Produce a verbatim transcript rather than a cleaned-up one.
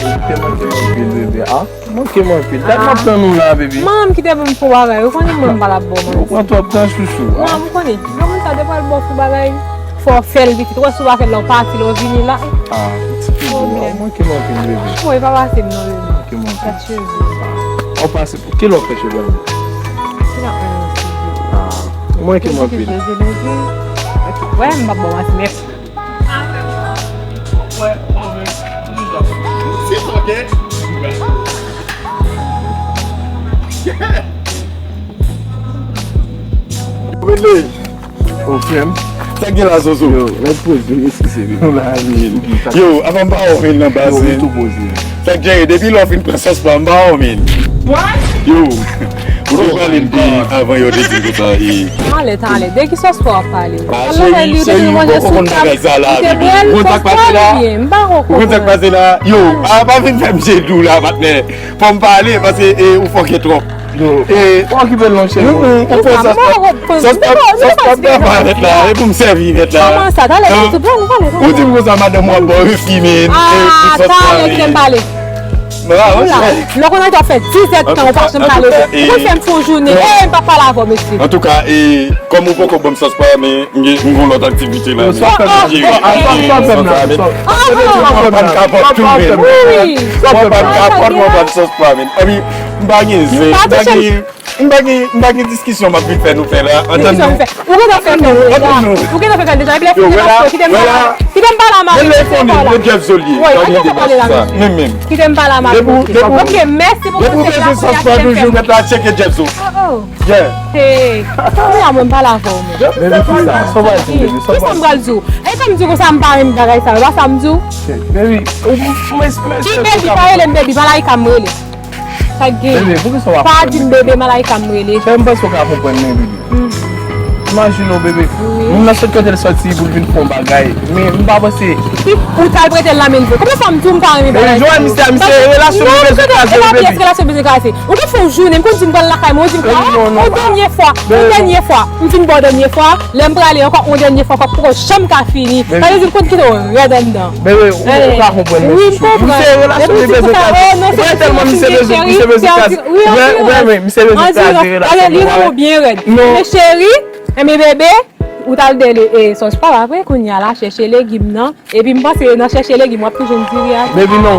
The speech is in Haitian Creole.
Ou te manke m anpil, bebe. Ah, ou manke m anpil. Dat m ap tann ou la, bebe. Manman m kite pou m fè yon bagay. Ou konnen manman m pa la bò manti. Ou pran twòp tan, chouchou. Manman m konnen. Lè moun sa te pral ba w fè bagay, fò w fè l vit vit. Ou wè si w pa fè l, lè w pati, lè w vini la. Ah, ou manke m anpil, bebe. Ou pa pase m non, bebe. Ou manke m anpil. Gad cheve. Ou pase pou ki lè w fè cheve a? Ki lè w fè cheve? Ah, ou manke m anpil. Ok, wè, m pa ba w manti, mèsi. Ridley. O, frè m. Sa k gen la, Zozo? Yo, ret poze, eskize, bebe. Yo, avan m pa wè w, men, nan baz, men. Yo, tou poze. Sa k gen, depi lè w fin pran sans pa, m pa wè w, men. Yo, ou te pale de avan yo te di konsa, e. Talè, talè, de ki sòs pa w ap pale? Ah, cheri, cheri, ou poko konn bagay sa la, bebe. Ou konn sa k pase la? Ou konn sa k pase la? Yo, ah, pa vin fè m jelou la, patnè. Fò m pale, paske, e, ou fòkè twòp. Yo, pa okipe l non, cheri. Ou pran sòs pa, sòs pa, sòs pa, pa mèt la, e pou m sèvi mèt la. Kòman sa? Talè, ou di m konsa, madanm ou ap ba w refi, men. Ah, talè, kite m pale. Lè w konnen w ap fè dizèt tan ou pa janm pale. Ou konn fè m fè yon jounen, e, m pa pale avè w, mesye. Antouka, e, kòm ou poko ban m sòs pa, men m gen, m gen yon lòt aktivite la, men. Sòs pa fè m la. Sòs pa fè m la. Mwen pa kapòt tou, men. Mwen pa kapòt, mwen pa sòs pa, men. Epi, m pa gen zen, m pa gen, m pa gen, m pa gen diskisyon m ap vin fè nou fè la. Antann nou. Ou gentan fè fè deja. Ou gentan fè fè deja. Epi lè fini m ap kite m pale. Kite m pale a mari m. Jeff Zolier. Wi, ann kite pale la, mesye. Menm, menm. Kite m pale a mari m. Ok, mèsi pou konsèy la. Depi w bezwen sòs pa toujou, mèt la tcheke Jeff Zo. Oh, oh. Yeah. Hey. Kounye a mwen m pale avè w, men. Baby, kisa? Sa w pral di, baby? Kisa m pral di w? E sa m di w konsa m pa renmen bagay sa yo. E pa sa m di w? Baby, ou, ou, ou, ki baby? Pa rele m baby, Malaika m rele. Sa k gen? Bebe, poukisa w ap fè m? Pa di m bebe, Malaika m rele. Fè m panse w ka konprann mwen, bebe. Imajine w, bebe. Wi. Moun nan sot kote l sòti pou l vin fè yon bagay. Men m pa panse. Ou t al prete l nan men l vre. Kòman sa m di w m pa renmen bagay sa yo? Bebe, Joel, misye, misye, relasyon nou bezwen kraze, bebe. E pa pyès relasyon bezwen kraze. Ou te fè yon jounen, m konn di m pral lakay mwen, ou di m, ah, yon dènye fwa, yon dènye fwa. M fin ba w dènye fwa, lè m prale ankò, yon dènye fwa, ankò, poko janm ka fini. Sa vle di m konn kite w rèd anndan. Bebe, ou, ou ka konprann mwen, chouchou. Wi, m konprann. Misye, relasyon nou bezwen kraze. Ou pa tèlman misye bezwen, misye bezwen kraze. Ou wè, ou wè, men misye bezwen kraze relasyon nou. Li rann ou byen rèd. Men cheri, enben bebe, ou t al dèyè, e, sòs pa, apre, kounye a la, chèche legim nan. Epi m panse nan chèche legim, w ap toujou jwenn diri a. Baby, non.